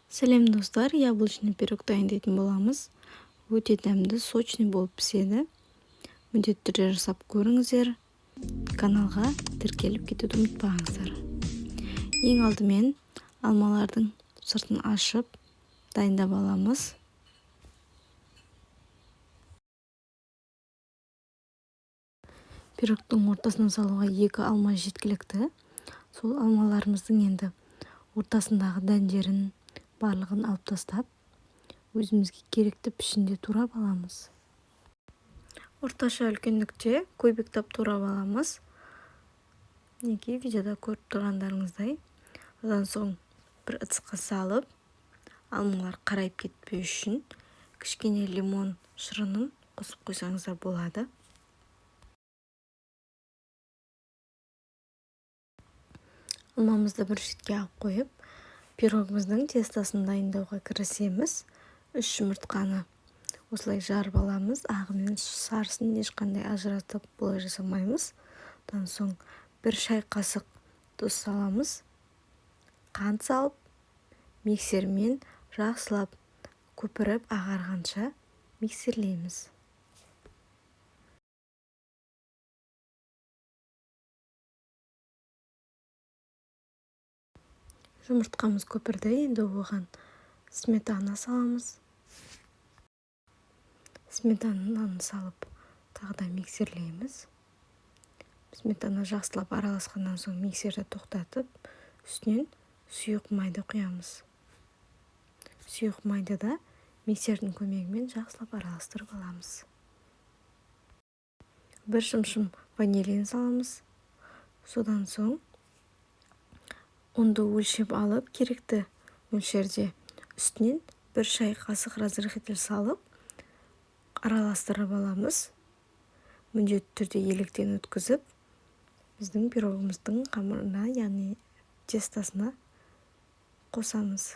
Сәлем, достар! Яблочный пирог дайындайтын боламыз. Өте дәмді, сочный болып піседі. Міндетті түрде жасап көріңіздер. Каналға тіркеліп кетуді ұмытпаңыздар. Ең алдымен алмалардың сыртын ашып, дайындап аламыз. Пирогтың ортасына салуға екі алма жеткілікті. Сол алмаларымыздың енді ортасындағы дәндерін барлығын алып тастап, өзімізге керекті пішінде турап аламыз. Орташа үлкендікте кубиктап турап аламыз. Мінекей, видеода көріп тұрғандарыңыздай. Одан соң бір ыдысқа салып, алмалар қарайып кетпеу үшін кішкене лимон шырынын қосып қойсаңыздар болады. Алмамызды бір шетке алып қойып, пирогымыздың тестосын дайындауға кірісеміз. Үш жұмыртқаны осылай жарып аламыз. Ағы мен сарысын ешқандай ажыратып, бұлай жасамаймыз. Одан соң 1 шай қасық тұз саламыз. Қант салып, миксермен жақсылап көпіріп ағарғанша миксерлейміз. Жұмыртқамыз көпірді, енді оған сметана саламыз. Сметананы салып, тағы да миксерлейміз. Сметана жақсылап араласқаннан соң, миксерді тоқтатып, үстінен сұйық майды құямыз. Сұйық майды да миксердің көмегімен жақсылап араластырып аламыз. 1 шымшым ванилин саламыз. Содан соң ұнды өлшеп алып, керекті мөлшерде үстінен 1 шай қасық разрыхлитель салып, араластырып аламыз. Міндетті түрде електен өткізіп, біздің пирогымыздың қамырына, яғни тестосына қосамыз.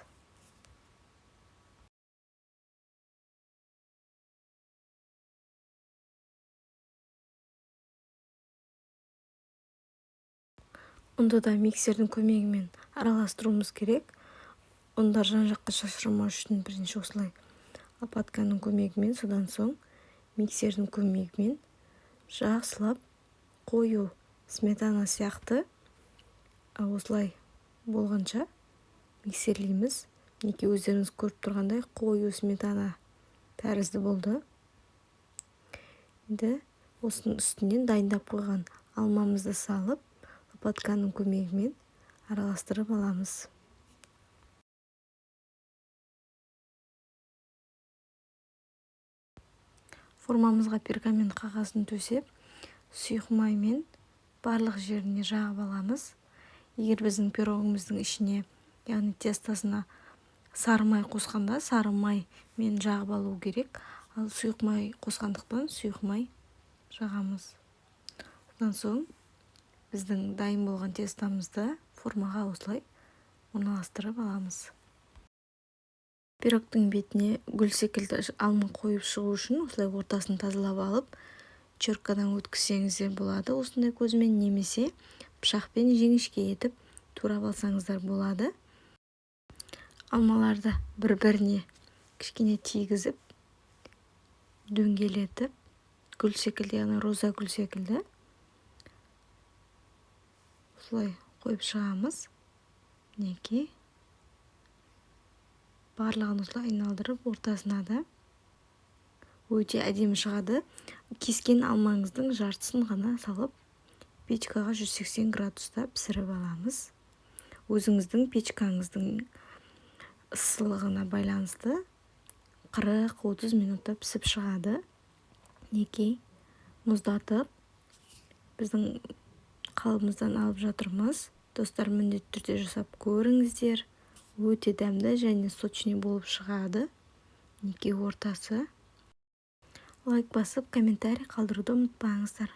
Ұнды да миксердің көмегімен араластыруымыз керек. Ұндар жан жаққа шашырамау үшін бірінші осылай лопатканың көмегімен, содан соң миксердің көмегімен жақсылап қою сметана сияқты осылай болғанша миксерлейміз. Мінекей, өздеріңіз көріп тұрғандай, қою сметана тәрізді болды. Енді осының үстінен дайындап қойған алмамызды салып, лопатканың көмегімен араластырып аламыз. Формамызға пергамент қағазын төсеп, сұйық маймен барлық жеріне жағып аламыз. Егер біздің пирогымыздың ішіне, яғни тестосына сары май қосқанда, сары маймен жағып алу керек. Ал сұйық май қосқандықтан, сұйық май жағамыз. Одан соң біздің дайын болған тестомызды формаға осылай орналастырып аламыз. Пирогтың бетіне гүл секілді алма қойып шығу үшін осылай ортасын тазалап алып, теркадан өткізсеңіздер болады осындай көзімен, немесе пышақпен жіңішке етіп турап алсаңыздар болады. Алмаларды бір біріне кішкене тигізіп, дөңгелетіп, гүл секілді, яғни роза гүл секілді осылай қойып шығамыз. Мінекей, барлығын осылай айналдырып, ортасына да өте әдемі шығады. Кескен алмаңыздың жартысын ғана салып, печкаға 180 градуста пісіріп аламыз. Өзіңіздің печкаңыздың ыссылығына байланысты 40-30 минутта пісіп шығады. Мінекей, мұздатып, біздің қалыбымыздан алып жатырмыз. Достар, міндетті түрде жасап көріңіздер. Өте дәмді және сочный болып шығады. Мінекей, ортасы. Лайк басып, комментарий қалдыруды ұмытпаңыздар.